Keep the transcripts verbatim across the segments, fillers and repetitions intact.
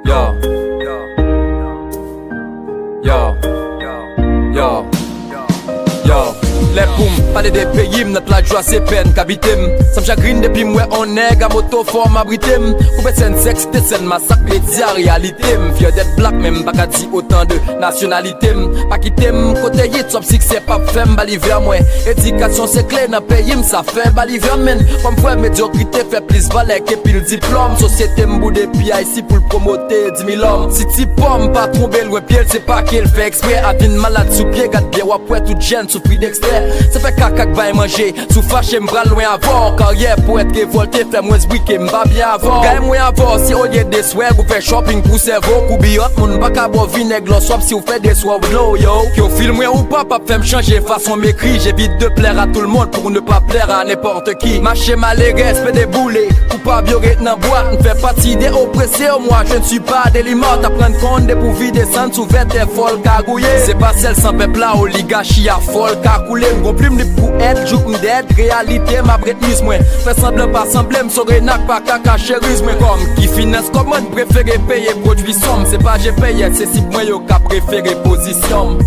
Yo. Yo. Yo. Yo. Lè pou m pale de peyi m, nan lajwa se pèn k abite m. Sa m chagrin depi m wè on nèg a moto fò m abrite m. Koupe sèn sèks, te sèn masak, medya reyalite m. Fyè dèt blak, men m pa ka di otan de nasyonalite m. Pa kite m kote yit, sòp siksè p ap fè m bali vè mwen. Edikasyon se kle nan peyi m, sa fè bali vè m, men. Kòm frè medyokrite fè plis valè ke pil diplòm. Sosyete m boude pi ayiti pou l pwomote di mil òm. Si ti pòm pa twonbe lwen pye l, se pa ke l fè eksprè. A vin malad sou pye, gad byen w ap wè tout jèn soufri dekstrè. Se fè kaka k bay manje, si w fache m pral lwen avè w. Karyè powèt revòlte fè m wè zbrike m pa byen avè w. Gay mwen avè w, si olye de swag ou fè shopping pou sèvo, koubiyòt moun pa ka ba w vinèg lò swap si w fè de swap dlo, yo. Ke w fil mwen ou pa, p ap fè m chanje fason m ekri. J'évite de plaire à tout le monde pour ne pas plaire à n'importe qui. Mache malerèz, pede boule, koupab yo ret nan bwat. M fè pati de oprese, moi je ne suis pas de limòt. Aprann konn depi w vide sann sou vètè fò l ka gouye. Se pa sèl san pèp la, oligachi a fò l ka koule. M gon plim lib pou èd, jouk m dèd, reyalite m ap ret miz mwen. Fè sanblan pa sanble, m son renak pa ka kache riz mwen. Kòm ki finans kòman n prefere peye pwodui sòm. Se pa je peye, se sib mwen yo ka prefere pozisyon m.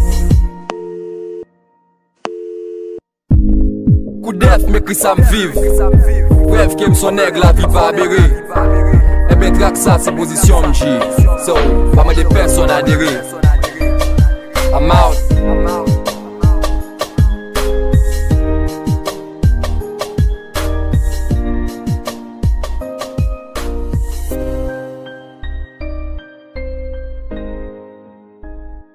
Koudèf, m ekri sa m viv. Prèv ke m son nèg lavi pa bere. Enben trak sa se pozisyon m, G. So, pa mande pèsonn adere. I'm out.